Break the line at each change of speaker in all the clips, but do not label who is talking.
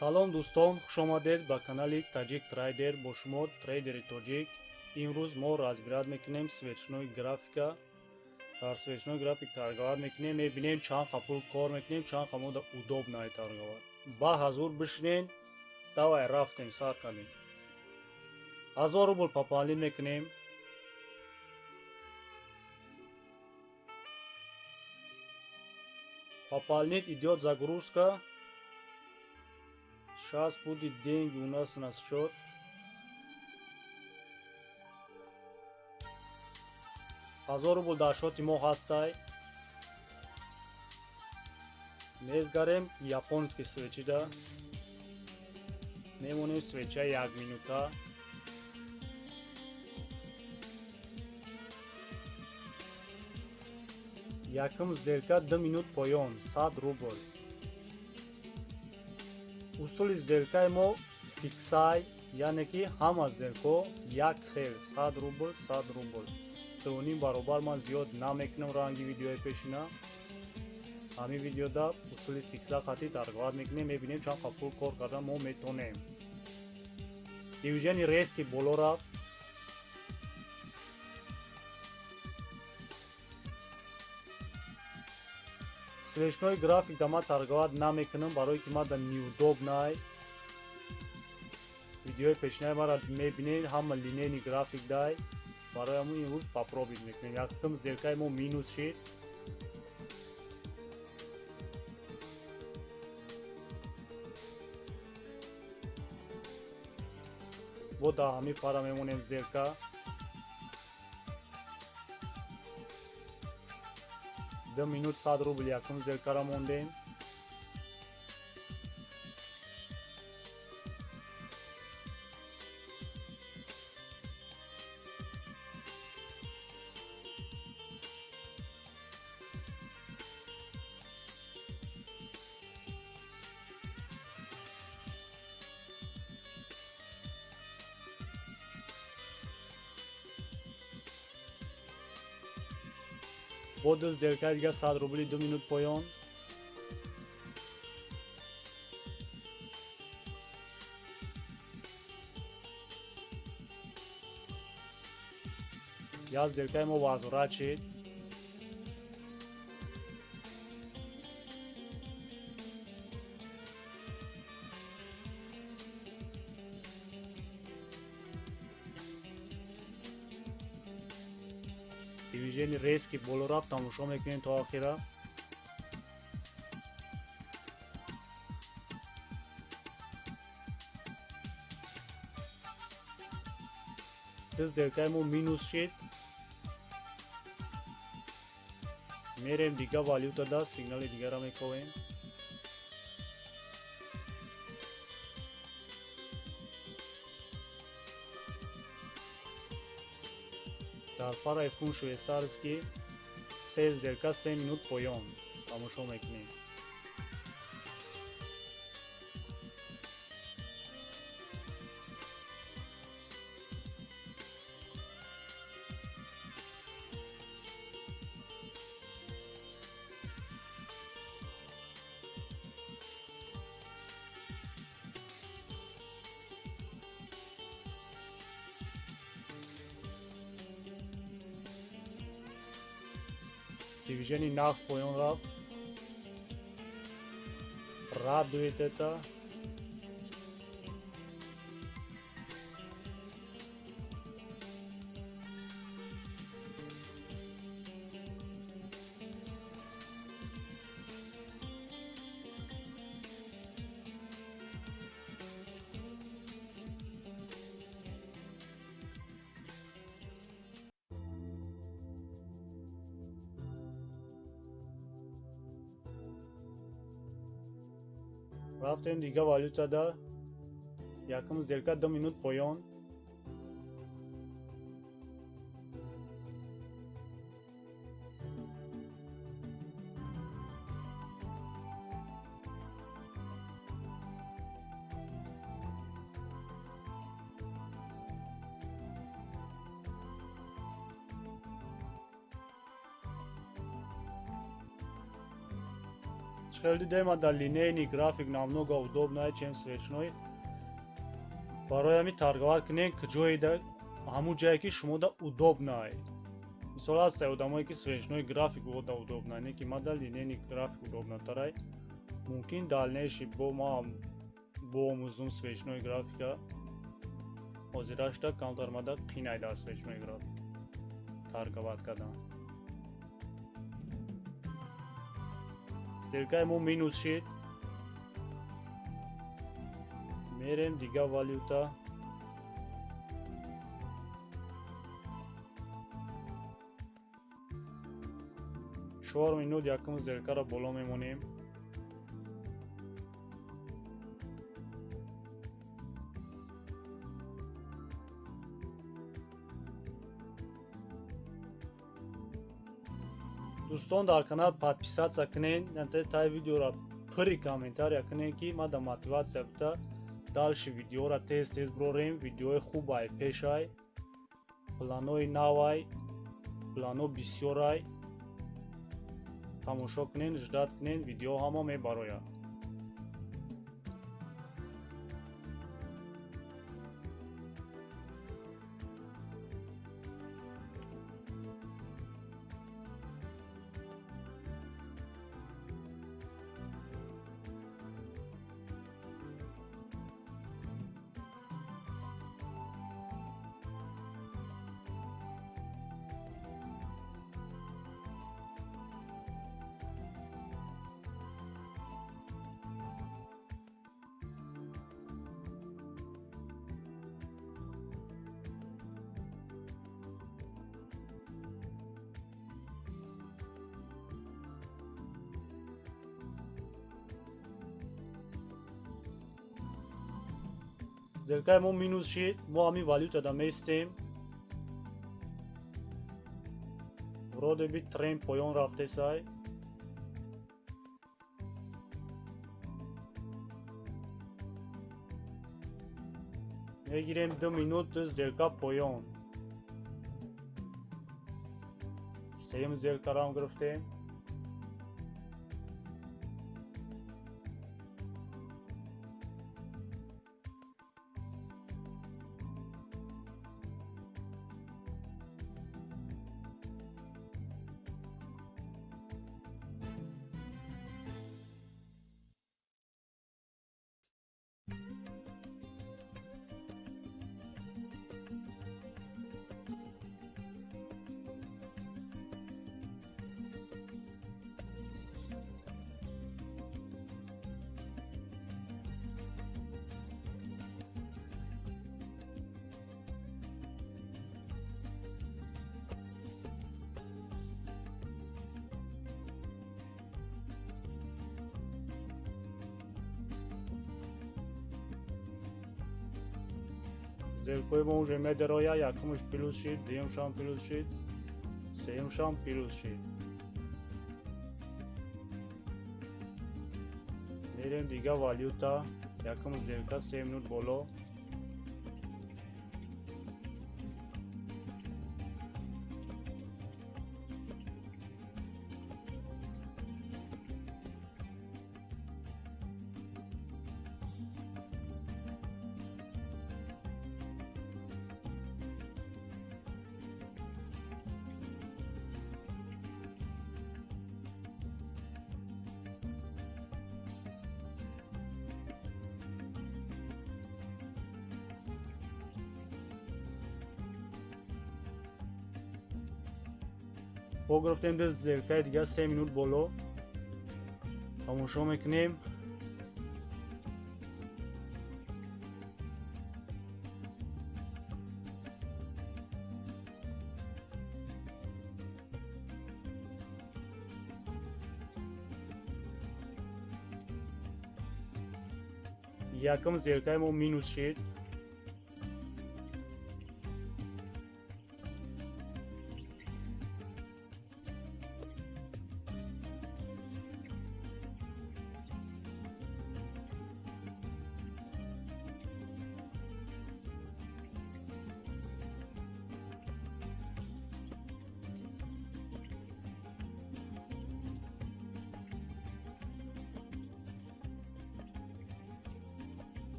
Салом, дӯстон, хушомадед ба канали Таҷик Трейдер. Бо шумо трейдери тоҷик. Имрӯз мо разбирать мекунем свечной графика. Дар свечной график торговать мекунем, мебинем, чанд қа пул кор мекунем, чанд қа мода удобно торговать. Ба ҳазур бишинен. Давай, рафтем, сар кардем. 1000 рубл пополнить мекунем. Пополнить, идет загрузка. Сейчас будет деньги у нас на счет. 1000 рубл дар счёти мо ҳастай. Мезгарем японский свечида, мемонем свечаи якминута. Якум сделка, 2 минут поён, 100 рубл. Усули сделкаи мо фиксай, яъне ки ҳама сделкаҳо як хел, 100 рубл, 100 рубл, дуним баробар. Ман зиёд намекунам, ранги видеои пешина. Ҳамин видеода усули фикса қатъи торговать мекунем, мебинем, чанд қа пул кор кардан мо метонем. Движение резкий боло рафт. Свечной график да ман торговать намекунам, барое ки ман да неудобный. Видеои пешинаи мара мебинед, ҳама линейный график дай. Барои ҳамун имрӯз попробовать мекунем. Якум сделкаи мо минус шид. Бо дар ҳамин пара мемонем сделка. 2 минут, 100 рубл, якум сделкара мондем. Бо ду сделкаи дига, 100 рубли, 2 минут поён. Як сделкаи мо возврат шид. Движение резкий боло рафт, тамошо мекунем то охира. Ду сделкаи мо минус шид. Мерем дига валютада, сигнали дигара мековем. Дар параи фунт швейцарский се сделка, 3 минут поён, тамошо мекунем. Движение нағз поён рафт. Радует это. Рафтем дига валютада. Якум сделка, 2 минут поён. Хеле дидем, дар линейный график намного удобнее, чем свечной. Барои ҳамин торговать кунем куҷоеда, ҳамун ҷае ки шумода удобнае. Мисол, ҳастае одамое ки свечной график ода удобна, не ки мада линейный график удобнатарай. Мумкин дальнейший бо ма боомӯзум свечной графика. Ҳозирашда камтар мада қинай дар свечной график торговать кардан. Сделкаи мо минус шид. Мерем дига валюта. 4 минут якум сделкаро боло мемонем. Дӯстон, дар канал подписаться кунед, таи видеоро пури комментария кунед, ки ма да мотивация бита, дальше видеоро тез тез бирорем. Видеои хубай пешай, планои навай, плано бисёрай. Тамошо кунед, ждать кунед, видео ҳама мебарояд. Сделкаи мо минус шид. Мо ҳамин валютада местем. Вроде бы тренд поён рафтесай. Мегирем 2 минут, сделка поён. Сеюм сделкаро гирифтем. Сделкаи мо уже медароя. Якумш плюс шид, дуюмшам плюс шид, сеюмшам плюс шид. Мерем дига валюта. Якум сделка 3 минут боло. Бо гирифтем ду сделкаи дига 3 минут боло. Тамошо мекунем. Якум сделкаи мо минус шид.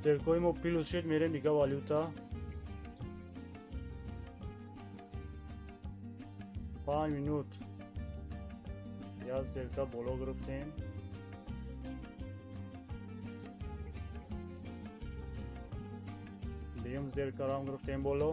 Сделкаҳои мо плюс шид, мерем дига валюта. 5 минут як сделка боло гирифтем. Дуюм сделкаро ҳам гирифтем боло.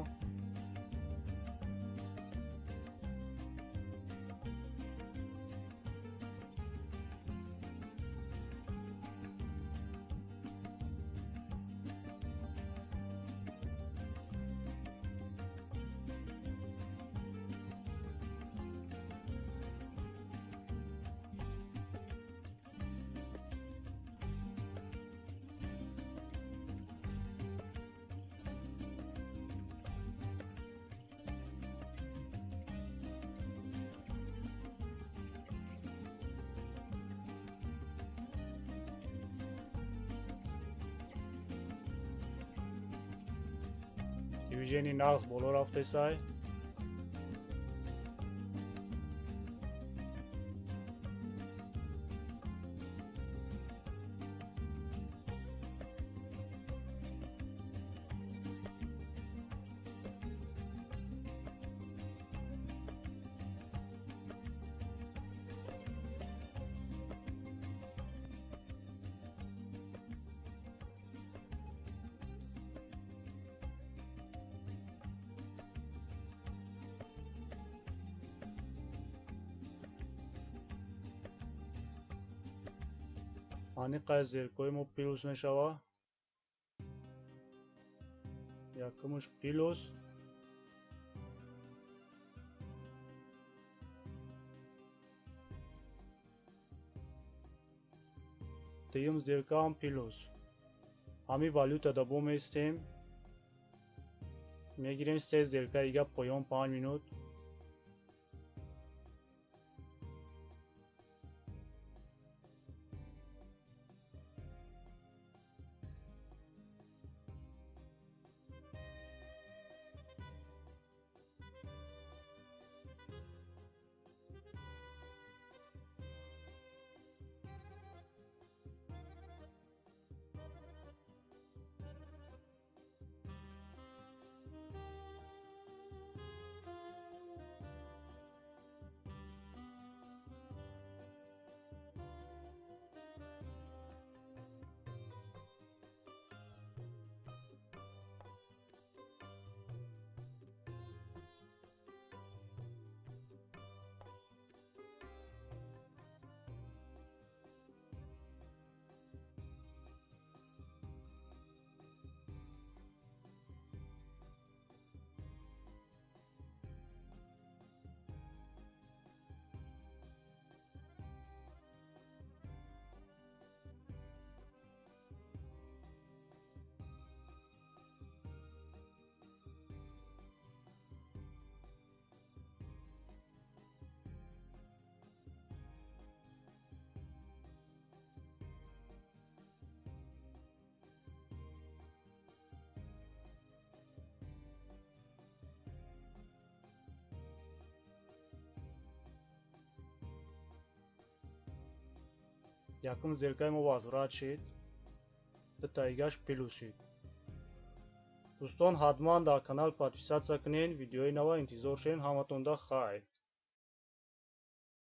Движение нағз боло рафтесай. Аниқай сделкаҳои мо плюс мешава. Якумш плюс, дуюм сделкаам плюс. Ҳамин валютада бо меистем, мегирем се сделкаи дига поён 5 минут. Якум сделкаи мо возврат шид, дутаигаш плюс шид. Дӯстон, ҳатман дар канал подписаться кунед, видеои нава интизор шавед. Ҳаматонда хайр.